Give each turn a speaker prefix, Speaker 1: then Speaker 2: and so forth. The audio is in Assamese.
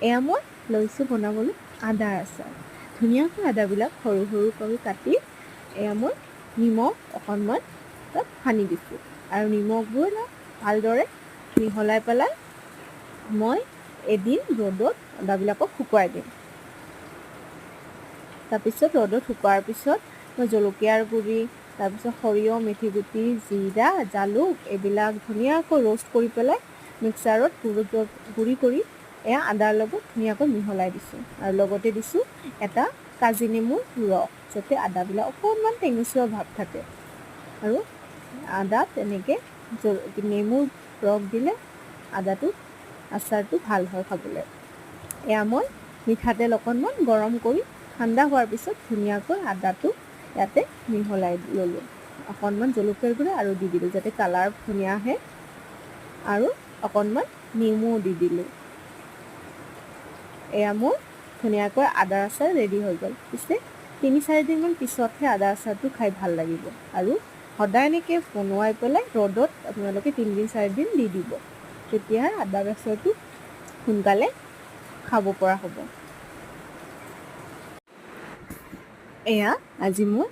Speaker 1: এয়া মই লৈছোঁ বনাবলৈ আদাৰ আচাৰ। ধুনীয়াকৈ আদাবিলাক সৰু সৰুকৈ কাটি এয়া মই নিমখ অকণমান তাত সানি দিছোঁ আৰু নিমখবোৰ ভালদৰে মিহলাই পেলাই মই এদিন ৰ'দত আদাবিলাকক শুকুৱাই দিম। তাৰপিছত ৰ'দত শুকোৱাৰ পিছত মই জলকীয়াৰ গুড়ি, তাৰপিছত সৰিয়হ, মেথি গুটি, জিৰা, জালুক এইবিলাক ধুনীয়াকৈ ৰ'ষ্ট কৰি পেলাই মিক্সাৰত গুড়ি কৰি এয়া আদাৰ লগত ধুনীয়াকৈ মিহলাই দিছোঁ আৰু লগতে দিছোঁ এটা কাজি নেমুৰ ৰস, যাতে আদাবিলাক অকণমান টেঙেচুৱা ভাৱ থাকে। আৰু আদাত এনেকৈ নেমুৰ ৰস দিলে আদাটো আচাৰটো ভাল হয় খাবলৈ। এয়া মই মিঠাতেল অকণমান গৰম কৰি ঠাণ্ডা হোৱাৰ পিছত ধুনীয়াকৈ আদাটো ইয়াতে মিহলাই ল'লোঁ। অকণমান জলকীয়াৰ গুড়া আৰু দি দিলোঁ, যাতে কালাৰ ধুনীয়া আহে, আৰু অকণমান নেমুও দি দিলোঁ। এয়া মোৰ ধুনীয়াকৈ আদাৰ আচাৰ ৰেডি হৈ গ'ল। পিছে 3-4 দিনমান পিছতহে আদা আচাৰটো খাই ভাল লাগিব। আৰু সদায় এনেকৈ বনোৱাই পেলাই ৰ'দত আপোনালোকে 3 দিন 4 দিন দি দিব, তেতিয়াহে আদাৰ আচাৰটো সোনকালে খাব পৰা হ'ব। এয়া আজি মই